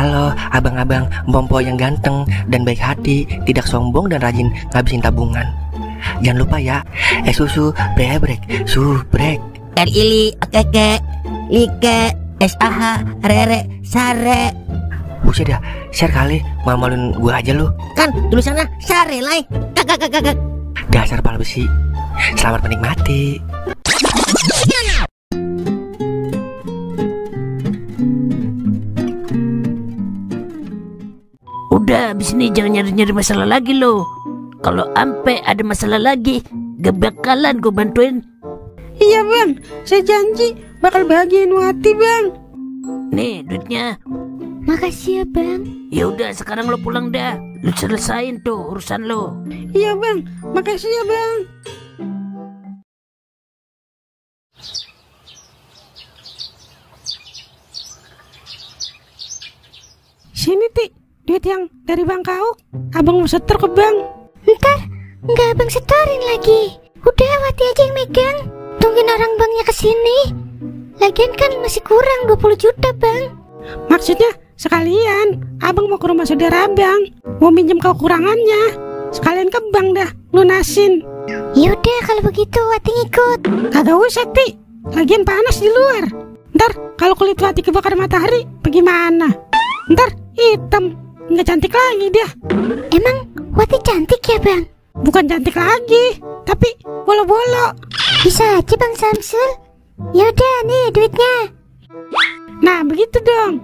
Halo abang-abang Mpompo yang ganteng dan baik hati, tidak sombong dan rajin ngabisin tabungan. Jangan lupa ya, susu brebrek, subrek. Ili, keke, like, SAH, rere, sare. Buset dah, share kali, malu-maluin gua aja lu. Kan tulisannya sare lai. Kakak. Dasar pala besi. Selamat menikmati. Udah, abis ini jangan nyari-nyari masalah lagi lo. Kalau ampe ada masalah lagi, gak bakalan gue bantuin. Iya bang, saya janji bakal bahagiain Wati bang. Nih duitnya. Makasih ya bang. Ya udah sekarang lo pulang dah. Lo selesain tuh urusan lo. Iya bang, makasih ya bang. Sini Ti, duit yang dari Bang Kauk. Abang mau setor ke bank. Ntar nggak abang setorin lagi. Udah Wati aja yang megang. Tungguin orang banknya kesini. Lagian kan masih kurang 20 juta bang. Maksudnya sekalian abang mau ke rumah saudara abang, mau minjem kekurangannya. Sekalian ke bank dah lunasin. Yaudah kalau begitu Wati ngikut. Kagak usah Ti, lagian panas di luar. Ntar kalau kulit Wati kebakar matahari bagaimana? Ntar hitam, nggak cantik lagi dia. Emang Wati cantik ya bang? Bukan cantik lagi, tapi bolo-bolo. Bisa aja bang Samsul. Yaudah nih duitnya. Nah begitu dong.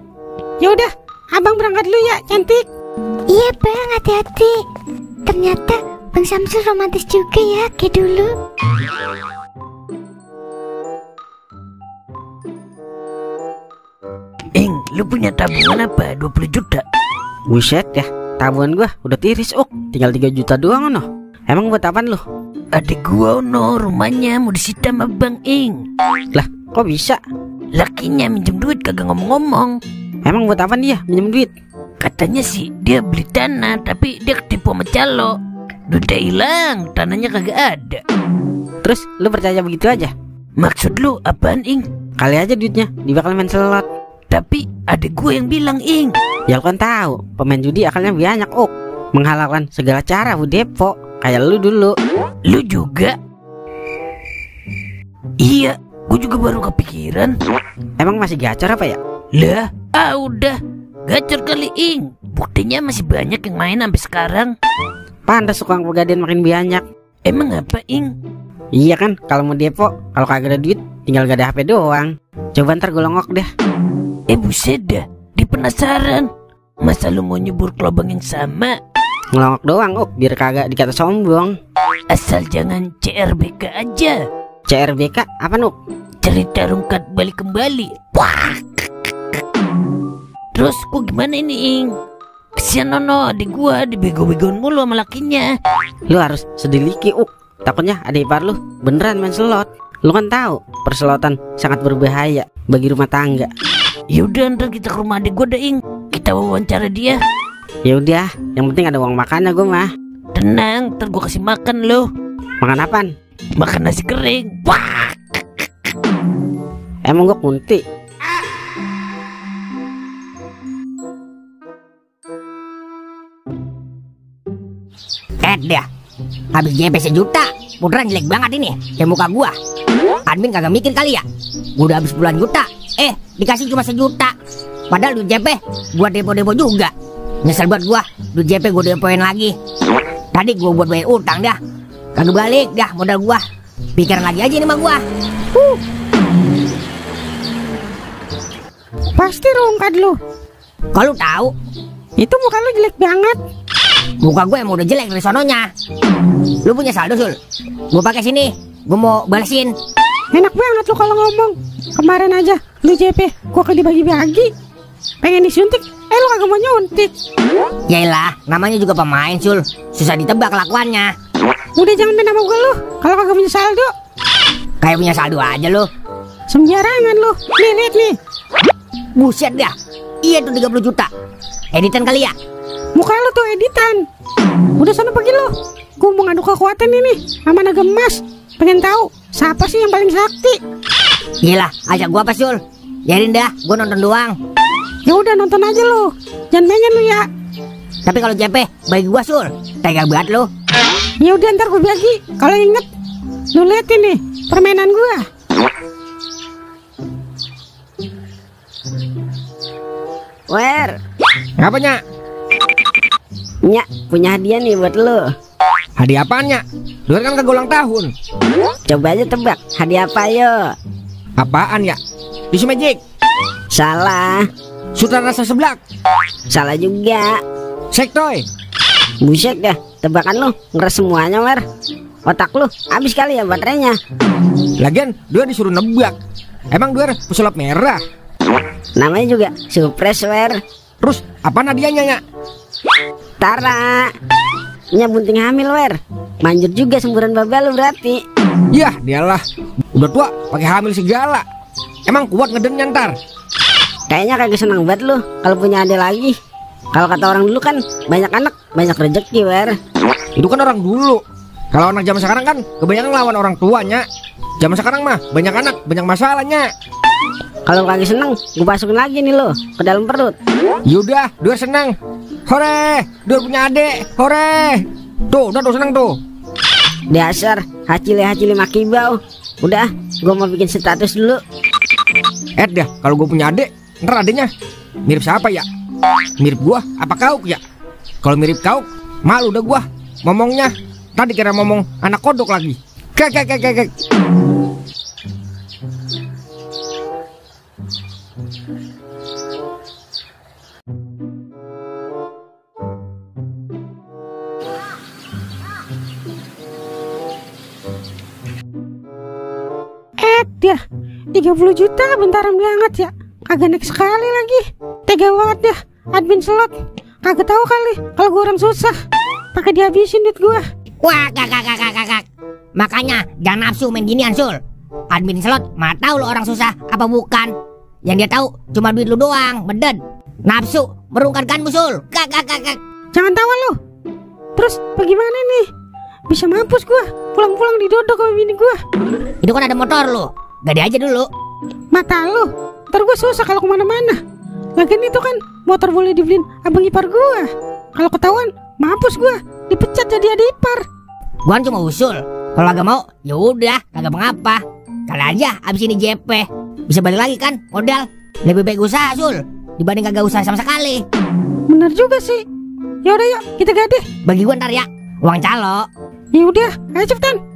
Yaudah abang berangkat dulu ya cantik. Iya bang, hati-hati. Ternyata bang Samsul romantis juga ya kayak dulu. Lu punya tabungan apa? 20 juta? Buset ya, tabungan gua udah tiris tinggal 3 juta doang noh. Emang buat apaan lu? Adik gua rumahnya mau disita sama Bang Ing. Lah kok bisa? Lakinya minjem duit kagak ngomong-ngomong. Emang buat apaan dia minjem duit? Katanya sih dia beli tanah, tapi dia ketipu sama calo. Duitnya hilang, tanahnya kagak ada. Terus lu percaya begitu aja? Maksud lu apaan Ing? Kali aja duitnya dibakal main slot. Tapi adik gue yang bilang Ing. Ya lu kan tahu pemain judi akalnya banyak menghalalkan segala cara Bu Depo. Kayak lu dulu. Lu juga? Iya, gue juga baru kepikiran. Emang masih gacor apa ya? Lah, udah gacor kali Ing. Buktinya masih banyak yang main sampai sekarang. Pantas tukang pegadaian makin banyak. Emang apa Ing? Iya kan, kalau mau depo, kalau kagak ada duit tinggal gak ada HP doang. Coba ntar gue longok deh. Buset dah, di penasaran. Masa lu mau nyebur ke lubang yang sama? Ngelongok doang biar kagak dikata sombong. Asal jangan CRBK aja. CRBK apa Cerita rungkat balik kembali. Wah. Terus kok gimana ini Ing? Kesian Nono, adik gua dibego-begoin mulu sama lakinya. Lu harus sediliki takutnya adik ipar lu beneran main slot. Lu kan tahu perselotan sangat berbahaya bagi rumah tangga. Yaudah ntar kita ke rumah adik gue dah Ing. Kita wawancara dia. Yaudah, yang penting ada uang makannya gue mah. Tenang, ntar gue kasih makan lo. Makan apaan? Makan nasi kering. Wah. Emang gue kunti? Dah, habis JP sejuta. Beneran jelek banget ini, kayak muka gua. Admin kagak mikir kali ya. Gua udah habis puluhan juta, dikasih cuma 1 juta. Padahal duit JP buat depo-depo juga. Nyesel buat gua, duit JP gua depoin lagi. Tadi gua buat bayar utang dah, kagak balik dah modal gua. Pikiran lagi aja nih sama gua. Pasti rungkat lu. Kalau tahu, itu muka lu jelek banget. Muka gue emang udah jelek dari sononya. Lu punya saldo Sul? Gue pakai sini, gue mau balesin. Enak banget lu kalau ngomong. Kemarin aja lu JP gua ke dibagi-bagi. Pengen disuntik, lu kagak mau nyuntik. Yaelah, namanya juga pemain Sul, susah ditebak kelakuannya. Udah jangan main sama gua lu, kalau kagak punya saldo. Kayak punya saldo aja lu. Sembarangan lu. Nih lihat nih. Buset dah. Iya tuh 30 juta. Editan kali ya? Muka lu tuh editan. Udah sana pergi lu. Gua mau ngadu kekuatan ini sama naga emas. Pengen tahu siapa sih yang paling sakti? Gila, ajak gua apa Sul? Biarin dah, gua nonton doang. Ya udah nonton aja lo. Jangan pengen lu ya. Tapi kalau JP bagi gua Sul, tega banget lu. Ya udah ntar gue bagi. Kalau inget, lu liatin nih permainan gua. Wer, Ngapa, Nyak? Nyak punya hadiah nih buat lu. Hadiah apaan, Nyak? Luar kan kagak ulang tahun. Coba aja tebak hadiah apa yo? Apaan, ya? Tisu magic. Salah. Sutra rasa seblak. Salah juga. Sektoy. Buset dah, tebakan lu ngeres semuanya, Wer. Otak lu habis kali ya baterainya. Lagian dia disuruh nebak. Emang dia pesulap merah. Namanya juga surprise, Wer. Terus apaan hadiahnya, Nyak? Tara. Nya bunting hamil, Wer. Manjur juga semburan babel lu berarti. Yah, dialah. Udah tua pakai hamil segala. Emang kuat ngedennya ntar? Kayaknya kagak senang banget lu kalau punya adik lagi. Kalau kata orang dulu kan banyak anak banyak rezeki, Wer. Itu kan orang dulu. Kalau anak zaman sekarang kan kebanyakan lawan orang tuanya. Zaman sekarang mah banyak anak banyak masalahnya. Kalau kagak seneng, gue masukin lagi nih lo ke dalam perut. Yaudah, Dua senang. Hore, Dua punya adik. Hore. Tuh, udah tuh senang tuh. Dasar hacili makibau. Udah, gue mau bikin status dulu. Dah, kalau gue punya adik, ntar adiknya mirip siapa ya? Mirip gua apa Kauk ya? Kalau mirip Kauk, malu udah gua ngomongnya. Tadi kira ngomong anak kodok lagi. Kek. Dia 30 juta bentaran banget ya. Kagak naik sekali lagi. Tega banget dah admin slot. Kagak tahu kali kalau gua orang susah pakai dihabisin duit gua. Wah, kakak. Makanya jangan nafsu main ginian, Sul. Admin slot mah tahu lu orang susah apa bukan. Yang dia tahu cuma duit lu doang, beded. Nafsu merungkankanmu, Sul. Kakak. Jangan tawa lu. Terus bagaimana nih? Bisa mampus gua pulang-pulang didodok sama bini gua. Itu kan ada motor lu. Gade aja dulu. Mata lu, ntar gua susah kalau kemana-mana. Lagian itu kan motor boleh dibeliin abang ipar gua. Kalau ketahuan, mampus gua, dipecat jadi adik ipar. Gua kan cuma usul. Kalau agak mau, ya udah, kagak mengapa. Kali aja abis ini JP bisa balik lagi kan modal. Lebih baik usaha, Sul, dibanding kagak usaha sama sekali. Bener juga sih. Ya udah yuk, kita gade. Bagi gua ntar ya, uang calo. Ya udah, ayo cepetan.